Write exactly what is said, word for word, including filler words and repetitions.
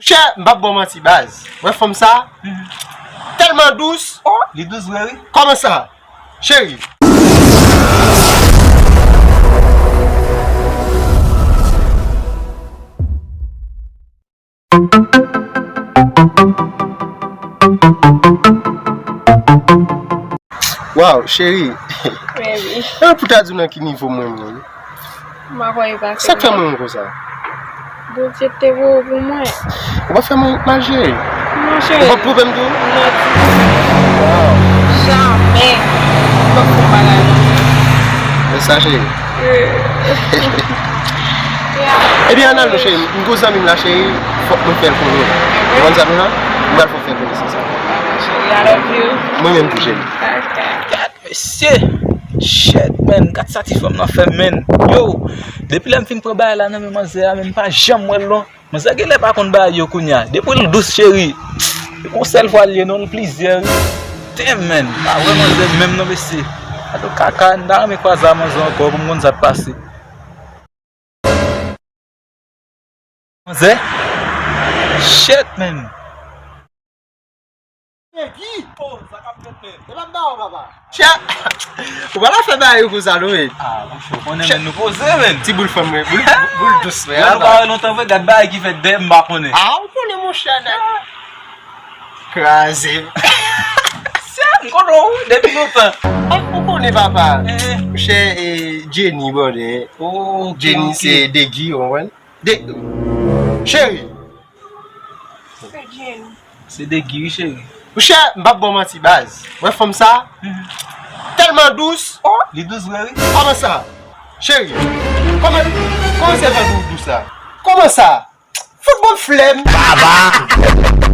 Chè, m p ap ba w manti, baz. Wè fanm sa? Tèlman dous. Oh, li dous vre, wi. Kòman sa? Cheri. Waw, cheri. Baby. E pou ta di w nan ki nivo mwen menm. M pa kwè e pa. Sa k fè mwen konsa? Bondye te voye w pou mwen. Ou pa fè mwen mal, cheri. Non, cheri. Ou pa pwoblèm tou? Non, ditou. Waw. Jamè. M p ap fè w mal la non. Men sa, cheri. Ebyen, ann al non, cheri. M gon zanmi m la, cheri. Fòk mwen fè l konnen. Ou konn sa nou la? M pral fè w fè konnen sa. Cheri, I love you. Mwen menm tou, cheri. Ok. Mesye! Shit, man, gad sa ti fanm nan fè, man. Yo, depi lè m fin pran bagay la nan men manzè a, man, m pa janm wè l non. Manzè genlè pa konn bagay yo kounye a. Depi l dous, cheri. E yon sèl fwa l ye non, l plizyè, wi. Damn, man, m pa wè manzè menm non, mesye. Gad yon kaka, m ta renmen kwaze a manzè ankò pou m konn sa k pase. Manzè? Shit, man. Pegi! Oh, sa k ap fèt, men? E pa m daw, papa. Chè! Ou pa ta fè bagay yo konsa, non, men. Ah, monchè, ou konnen, men, nou poze, men. Ti boul fanm, men. Boul, boul dous, men. Yo, nou pa wè lontan, vre, gad bagay ki fèt dèyè m, m pa konnen. Ah, ou konnen, monchè, nèg. Kraze m. Chè, m konnen w, depi lontan. Ah, ou konnen, papa. Eh, eh. Monchè, eh, Jenny, brother. Oh, ok, Jenny, ok. Se Degi, ou konprann? De, cheri. Se Jenny. Se Degi, wi, cheri. Monchè, m p ap ba w manti, baz. Wè fanm sa? Mhm. Tèlman dous. Oh, li dous vre, wi. Kòman sa? Cheri. Kòman, kòman se fè pou w dous sa? Kòman sa? Fout bon flèm. Baba.